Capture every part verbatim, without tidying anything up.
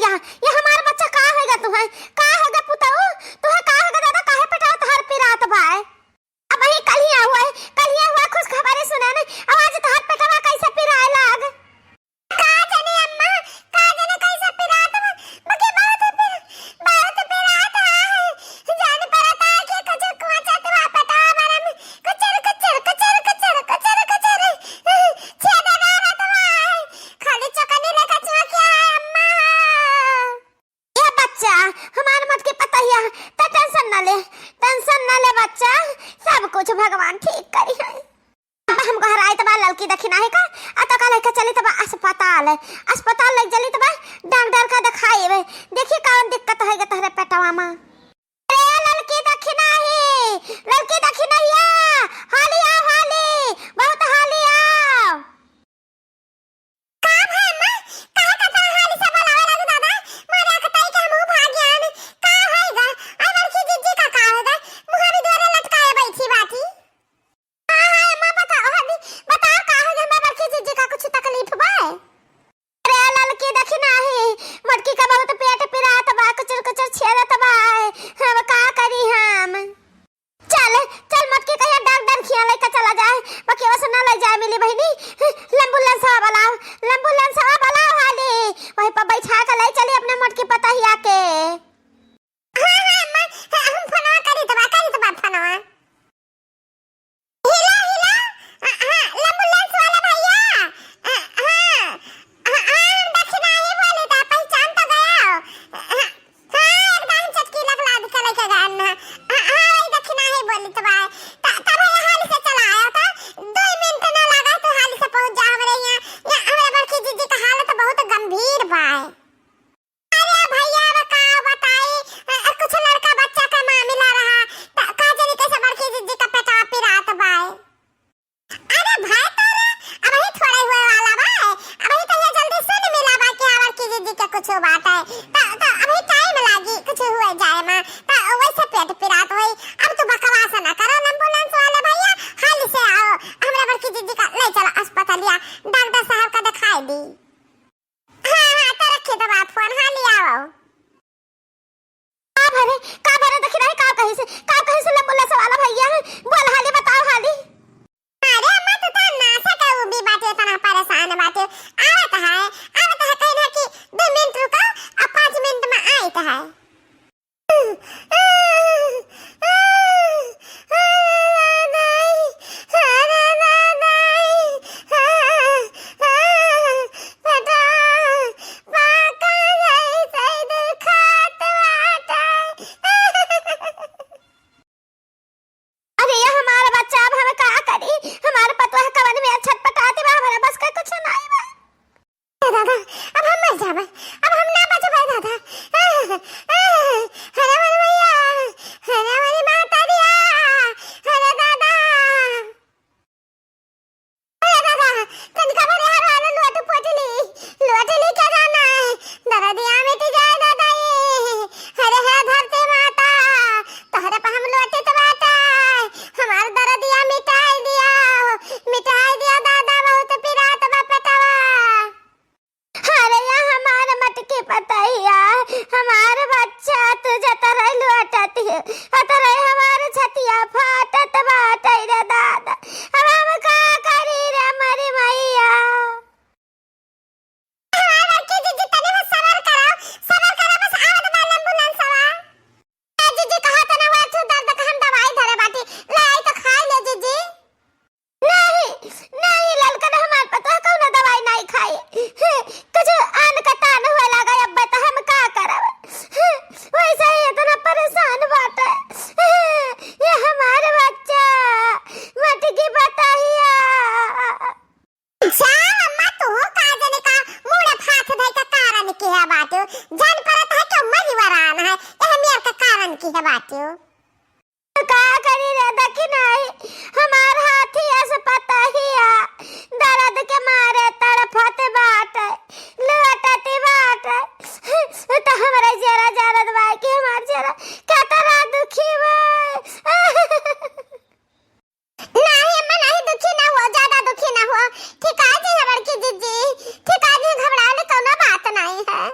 ये हमार बच्चा, का होइगा तुहैं? का होइगा पुतऊ? तुहैं का होइगा दादा? काहे पेटवा तोहार पिरात बाय? अबहीं कलिया हुआ है, कलिया हुआ खुशखबरी सुने ने, अब आज तोहार पेटवा कैसे पिराए लाग? का जाने अम्मा, का जाने कैसे पिरात बा, बाकी बहुत पिर-, बहुत पिरात है। जान परत है कि कुचर कुचर बा पेटवा बरम, कुचर, कुचर, कुचर। छेदा डालत बा, खाली चकनी लेखा चुआ क्या है अम्मा? ए बच्चा, हमार मोटकी पतहिया, त tension न ले, tension न ले बच्चा, सब कुछ भगवान ठीक करिहैं। अब हम गोहराइत बा ललकी दखिनाही का, आ तो का लइके चलित बा अस्पताल, अस्पताल लइ चलित बा, डॉक्टर का देखाइबे, देखी कौन दिक्कत है तोहरे पेटवा मा। अरे ललकी दखिनाही, ललकी दखिनहिया, हाली आओ हाली, बहुत हाली आओ। का भा अम्मा? काहे का तरह हाली से बोलावे लागू दादा? मारे अकताई के हमहू भाग गयान। का होइगा? आई बड़की जिज्जी का का होइगा? मुँह भी दुआरे लटकाए बैठी बाटी। हाँ, हाँ, अम्मा बताओ, हदी, बताओ का होइगा? अम्मा बड़की जिज्जी का कुछ तकलीफ बा? अरे ललकी दखिनाही, मोटकी का बहुत पेट पिरात बा, कुचर कुचर छेदत बा। हम का करी हम? चल, चल मोटकी कहिया डॉक्टर खिया लइके चला जाए, बाकी वैसे ना लइ जाए मिली बहिनी। लंबू लंसवा बुलाओ, लंबू लंसवा बुलाओ हाली, वहीं पर बैठा के लइ चली अपने मोटकी पतहिया के। हाँ, हाँ, अम्मा, हाँ, हम फोनवा करी तबा, करी तबा फोनवा। हिला, हिला, हाँ, हाँ, लंबू लंस वाला भैया, हाँ, हाँ, हाँ, हाँ, हम दखिनाही बोली था, पहचान तो गया हो। हाँ, हाँ, एकदम चटकी लगला के लेके गए ना। हाँ, हाँ, वही दखिनाही बोली तो बाय। त-, तब ये हाल से चला आया था। दो मिनट ना लगा तो हाल से पहुँच जा हमरे यहाँ। यहाँ हमरे बड़की जीजी का हालत बहुत गंभीर बाय। अरे भैया, अब का बताई, अ, अ, कुछ लड़का बच्चा का मामला रहा, त का जानी कैसे बड़की जीजी का पेटवा पिरात बाय। अरे भाई तोरे, अबही थोड़े हुए वाला बा, अबही तो ये जल्दी सुन मिला बा कि बड़की जीजी के कुछ बात है, त, त अबही टाइम लागी कुछ हुए जाए मा, त वैसे पेट पिरात होई। अब तू बकवास ना करो, एम्बुलेंस वाले भैया, हाल से आओ, हमरा बड़की जीजी का ले चलो अस्पतालिया, डॉक्टर साहब का दिखाई दी। हाँ, हाँ, तो रखे दबा फोन, हाँ, ले आओ। का भरे, का भरे, देखी नहीं, का कही से, का कही से लंबू लंस वाला भैया है, बोल हाली, बताओ हाली। अरे अम्मा, तू तो नासा के उ भी बाटे, इतना परेशान बाटे। आवत है, आवत है, कहीं ना कि दो मिनट रुको, अब पाँच मिनट में आइत है। अरे ये हमार बच्चा, अब हम का करी? हमार पतोह कवन में छटपटाती बा, हमारे बस का कुछ नाई बा। ए दादा, अब हम मर जाबे, अब हम ना बचबे दादा। आह, आह, अरे मोरी मैया, अरे मोरी माता दिया, अरे दादा। अरे दादा, तनिका भरे हर वाला लोट पोटली, लोटली क्या जाना है, दरदिया मिट जाए दादा ये। अरे हे धरती माता, तोहरे पे हम लोटित बाटे, हमार दरदिया मिटाई दिया, मिटाई दिया दादा, बहुत पिरात बा पेटवा। अरे या हमार मटकी पतैया, हमार बच्चा, तू जतरे लोटत है, अतरे हमार छतिया फाटत बाटे रे दादा। अब हम का करी रे मोरी मैया? हमार बड़की जीजी तनी हो सबर करो, सबर करो, बस आवत बा एम्बुलेंसवा। ए जीजी, कहा तना हुआ तू दर्द का हम दवाई धरे बाटी, ले आई तो खाई ले जीजी। नहीं, नहीं ललकन, हमार पतोह कौनो दवाई नहीं खाई। कुछ आन का तान हुए लागा, अब बता हम का करब? वैसे ही इतना परेशान बाटे। ये हमार बच्चा, मटकी पतैया। जा अम्मा, तू का जने का मूड़ फाथ धइ का कारण के है बाटू? जान परत है कि मरी वरान है, यह मेर का कारण के है बाटू? का करी रे दखिनाही, हमार हाथी अस पतहिया, दर्द के मारे तड़फत बाटे, लोटत बाटे। त हमरे जरा जानत बा कि हमार जरा केतना दुखी बा। नाही अम्मा, नाही, दुखी ना हुआ, ज्यादा दुखी ना हुआ। ठीक आ जाइए बड़की जीजी, ठीक आ जाइए, घबराने कौनो बात नहीं है।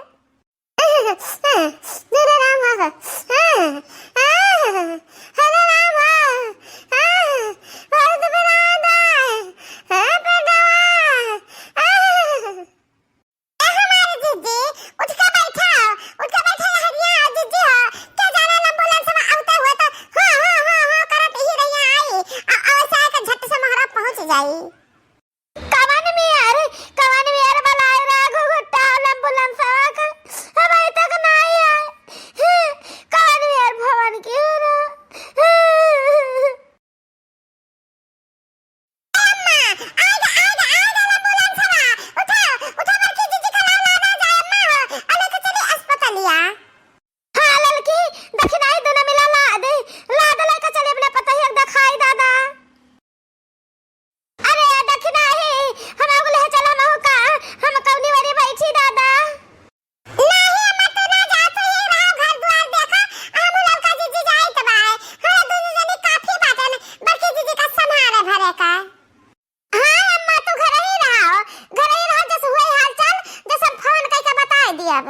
अब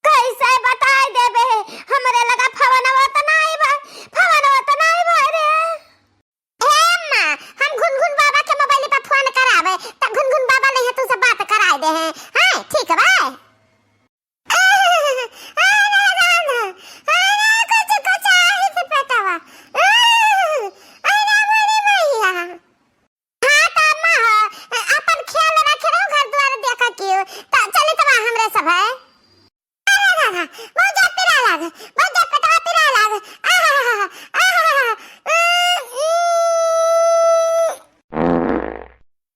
कैसे बताई देबे? हमरे लगा फोनवा त नाई बा, फोनवा त नाई बा रे। ए अम्मा, हम घुनघुन बाबा के मोबाइल पर फोन करावे, त घुनघुन बाबा ले तुझसे बात कराई दे हैं। हाँ, ठीक बा। अरे राम, अरे कुछ कुछ आई थे पेटवा। अरे मोरी मैया। हाँ, त अम्मा हो, अपन ख्याल रखे रहो, घर द्वार देखा कियो। त चली त बा हमरे सब है। अरे, अरे, अरे, बहुत जोर पिराए लागे, बहुत जोर पेटवा पिराए लागे। आहा, आहा, आहा, आहा, उम, उम।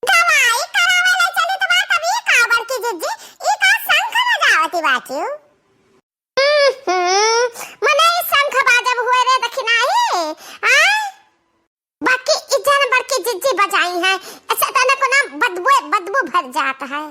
दवाई करावे ले चली त बा, तब ई का बड़की जिज्जी, ई का शंख बजावती बाटियो? हम्म, मने ई शंख बाजब हुए रे दखिनाही, आय? बाकी ई जन बड़की जिज्जी बजाई है, ऐसे तने को ना बदबू, बदबू भर जात है।